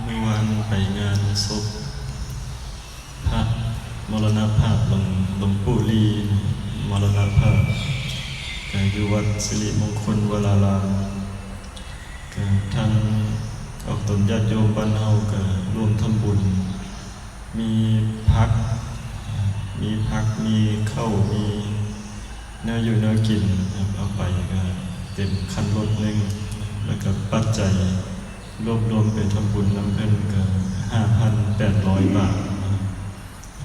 ມື້ວານໄປງານສົບພະມໍລະນະພາບ ຫຼວງ ຫຼວງປູ່ລີ ມໍລະນະພາບ ກະຢູ່ວັດສິລິມົງຄົນວະລາລາມ ກະທາງອອກຕົນຍາດໂຍມບ້ານເຮົາກະຮ່ວມທຳບຸນ ມີຜັກ ມີຜັກ ມີເຂົ້າ ມີແນວຢູ່ແນວກິນ ເອົາໄປກະເຕັມຄັນລົດໜຶ່ງ ແລ້ວກະປັດໄຈ ລວບລວມໄປທຳບຸນນຳເພິ່ນກະຫ້າພັນແປດຮ້ອຍບາດ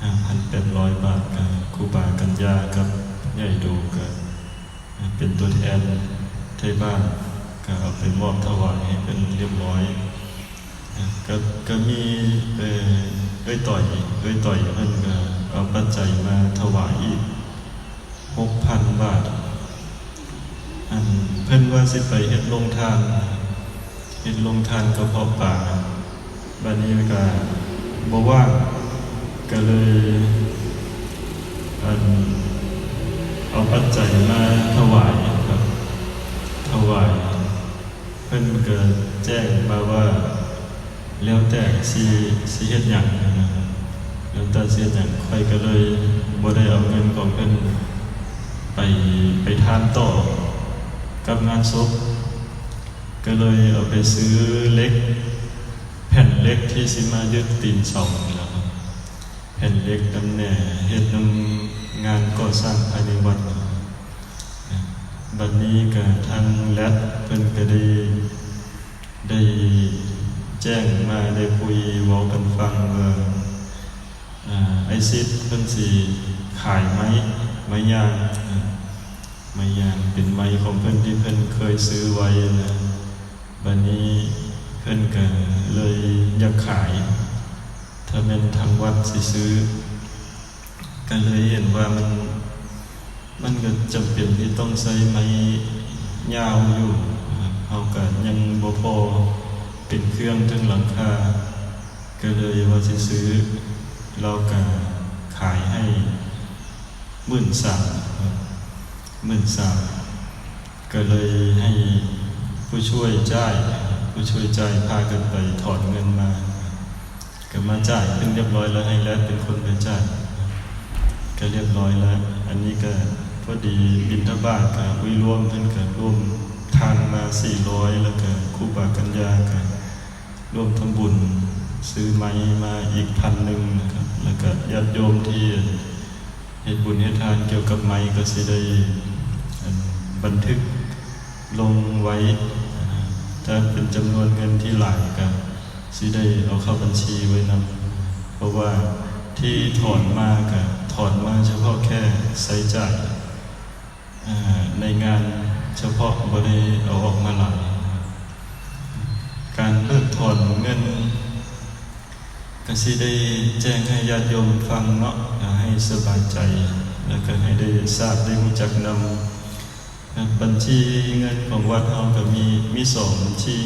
ຫ້າພັນແປດຮ້ອຍບາດ ກະຄູບາກັນຍາກັບໃຫຍ່ໂດກະເປັນຕົວແທນໄທບ້ານ ກະເອົາໄປມອບຖວາຍໃຫ້ເພິ່ນລຽບຮ້ອຍ ກະ ກະມີ ເອີ ເອື້ອຍຕ້ອຍ ເອື້ອຍຕ້ອຍເພິ່ນກະເອົາປັດໄຈມາຖວາຍອີກຫົກພັນບາດ ອັນ ເພິ່ນວ່າຊິໄປເຮັດໂຮງທານ ເຮັດໂຮງທານກະເພາະປາ ບາດນີ້ກະບໍ່ວ່າງ ກະເລີຍ ອັນ ເອົາປັດໄຈມາຖວາຍ ຖວາຍ ເພິ່ນກະແຈ້ງມາວ່າ ແລ້ວແຕ່ຊິ ຊິເຮັດຫຍັງ ແລ້ວແຕ່ຊິເຮັດຫຍັງ ຂ້ອຍກະເລີຍບໍ່ໄດ້ເອົາເງິນຂອງເພິ່ນໄປ ໄປທານຕໍ່ກັບງານສົບ ກະເລີຍເອົາໄປຊື້ເຫຼັກ ແຜ່ນເຫຼັກທີ່ຊິມາຍຶດຕີນເສົານີ້ລະ ແຜ່ນເຫຼັກນຳແໜ່ ເຮັດນຳງານກໍ່ສ້າງພາຍໃນວັດ ບັດນີ້ກະທາງແລັດເພິ່ນກະໄດ້ ໄດ້ແຈ້ງມາ ໄດ້ຄຸຍເວົ້າກັນຟັງວ່າ ອາ ອ້າຍສິດເພິ່ນຊິຂາຍໄມ້ ໄມ້ຍາງ ໄມ້ຍາງ ເປັນໄມ້ຂອງເພິ່ນທີ່ເພິ່ນເຄີຍຊື້ໄວ້ນະ ບັດນີ້ເພິ່ນກະເລີຍຢາກຂາຍ ຖ້າແມ່ນທາງວັດຊິຊື້ ກະເລີຍເຫັນວ່າມັນ ມັນກະຈຳເປັນທີ່ຕ້ອງໃຊ້ໄມ້ຍາວຢູ່ ເຮົາກະຍັງບໍ່ພໍເປັນເຄື່ອງເທິງຫຼັງຄາ ກະເລີຍວ່າຊິຊື້ ລາວກະຂາຍໃຫ້ໝື່ນສາມ ໝື່ນສາມ ກະເລີຍໃຫ້ຜູ້ຊ່ວຍຈ່າຍ ຜູ້ຊ່ວຍຈ່າຍພາກັນໄປຖອນເງິນມາ ກະມາຈ່າຍເປັນລຽບຮ້ອຍແລ້ວ ໃຫ້ແລັດເປັນຄົນໄປຈ່າຍ ກະລຽບຮ້ອຍແລ້ວ ອັນນີ້ກະພໍດີບິນທະບາດກະອຸ້ຍລວມ ເພິ່ນກະລວມທານມາສີ່ຮ້ອຍ ແລ້ວກະຄູບາກັນຍາກະລວມທຳບຸນຊື້ໄມ້ມາອີກພັນໜຶ່ງນະຄັບ ແລ້ວກະຍາດໂຍມທີ່ເຮັດບຸນເຮັດທານກ່ຽວກັບໄມ້ກະຊິໄດ້ ອັນ ບັນທຶກລົງໄວ້ ຖ້າເປັນຈຳນວນເງິນທີ່ຫຼາຍກະ ຊິໄດ້ເອົາເຂົ້າບັນຊີໄວ້ນຳ ເພາະວ່າທີ່ຖອນມາກະຖອນມາສະເພາະແຄ່ໃຊ້ຈ່າຍ ອາ ໃນງານສະເພາະ ບໍ່ໄດ້ເອົາອອກມາຫຼາຍ. ການເບີກຖອນເງິນກະຊິໄດ້ແຈ້ງໃຫ້ຍາດໂຍມຟັງເນາະ ໃຫ້ສະບາຍໃຈ ແລ້ວກະໃຫ້ໄດ້ຊາບໄດ້ຮູ້ຈັກນຳ. ບັນຊີເງິນຂອງວັດເຮົາກະມີ ມີສອງບັນຊີ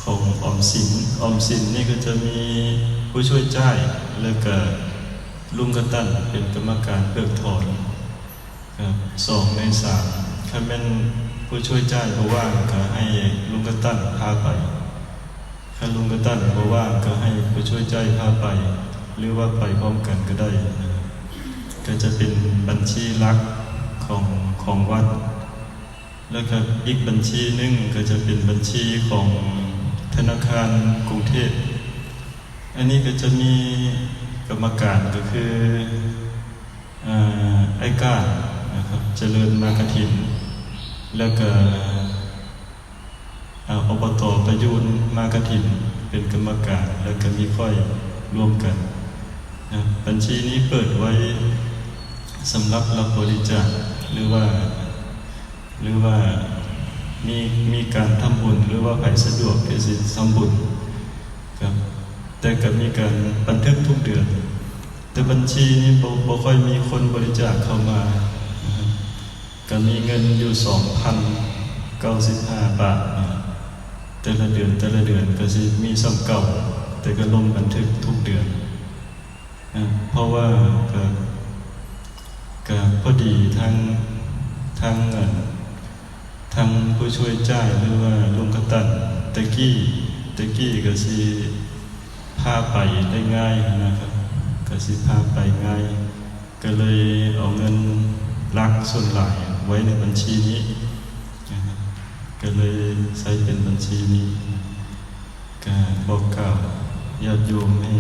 ຂອງອອມສິນ ອອມສິນນີ້ກະຈະມີຜູ້ຊ່ວຍຈ່າຍ ແລ້ວກະລຸງກະຕັນເປັນກຳມະການເບີກຖອນ ສອງໃນສາມ ຄັນແມ່ນຜູ້ຊ່ວຍຈ່າຍບໍ່ວ່າງກະໃຫ້ລຸງກະຕັນພາໄປ. ຄັນລຸງກະຕັນບໍ່ວ່າງກະໃຫ້ຜູ້ຊ່ວຍຈ່າຍພາໄປ ຫຼືວ່າໄປພ້ອມກັນກະໄດ້ນະ ກະຈະເປັນບັນຊີຫຼັກຂອງ ຂອງວັດ ແລ້ວກະອີກບັນຊີໜຶ່ງກະຈະເປັນບັນຊີຂອງທະນາຄານກຸງເທບ ອັນນີ້ກະຈະມີກຳມະການກະຄື ເອີ ອ້າຍການນະຄັບ ຈະເລີນມາກະຖິນ ແລ້ວກະ ອາ ອບຕ ປະຍູນ ມາກະຖິນ ເປັນກຳມະການ ແລ້ວກະມີຂ້ອຍລວມກັນນະ. ບັນຊີນີ້ເປີດໄວ້ສຳລັບຮັບບໍລິຈາກ ຫຼືວ່າ ຫຼືວ່າມີ ມີການທຳບຸນ ຫຼືວ່າໃຜສະດວກທີ່ຊິທຳບຸນ ແຕ່ກະມີການບັນທຶກທຸກເດືອນ ແຕ່ບັນຊີນີ້ບໍ່ ບໍ່ຄ່ອຍມີຄົນບໍລິຈາກເຂົ້າມານະຄັບ ກະມີເງິນຢູ່ສອງພັນເກົ້າສິບຫ້າບາດ ແຕ່ລະເດືອນ ແຕ່ລະເດືອນກະຊິມີສ່ຳເກົ່າ ແຕ່ກະລົງບັນທຶກທຸກເດືອນ ເພາະວ່າກະ ກະພໍດີທາງ ທາງ ອັນ ທາງຜູ້ຊ່ວຍຈ່າຍ ຫຼືວ່າລຸງກະຕັນ ແຕ່ກີ້ ແ ແຕ່ກີ້ກໍຊິພາໄປໄດ້ງ່າຍຫັ້ນນະຄັບ ກໍຊິພາໄປງ່າຍ ກໍເລີຍເອົາເງິນຫຼັກສ່ວນຫຼາຍໄວ້ໃນບັນຊີນີ້ນະຄັບ ກໍເລີຍໃຊ້ເປັນບັນຊີນີ້ ກໍບອກກ່າວຍາດໂຍມໃຫ້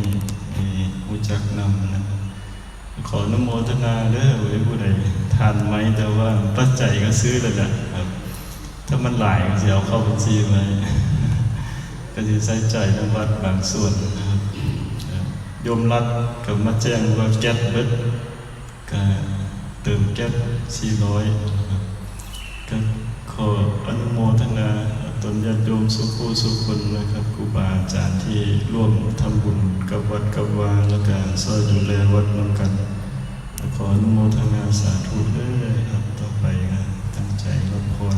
ໃຫ້ຮູ້ຈັກນຳນະຄັບ. ຂໍອະນຸໂມທະນາເດີ ຜູ້ໃດທານໄມ້ ແຕ່ວ່າປັດໄຈກໍຊື້ແລ້ວແຫຼະຄັບ ຖ້າມັນຫຼາຍກໍຊິເອົາເຂົ້າບັນຊີໄວ້ ກໍຊິໃຊ້ຈ່າຍນຳວັດບາງສ່ວນນະຄັບ. ໂຍມລັດກໍມາແຈ້ງວ່າແກັດເບິດ ກໍເຕີມແກັດສີ່ຮ້ອຍນະຄັບ. ກໍຂໍອະນຸໂມທະນາຕົນຍາດໂຍມສູ່ຜູ້ສູ່ຄົນນະຄັບ ຄູບາອາຈານທີ່ຮ່ວມທຳບຸນກັບວັດກັບວາ ແລ້ວກໍຊ່ອຍດູແລວັດນຳກັນ ກໍຂໍອະນຸໂມທະນາສາທຸເດີຄັບ. ຕໍ່ໄປກໍຕັ້ງໃຈຮັບພອນ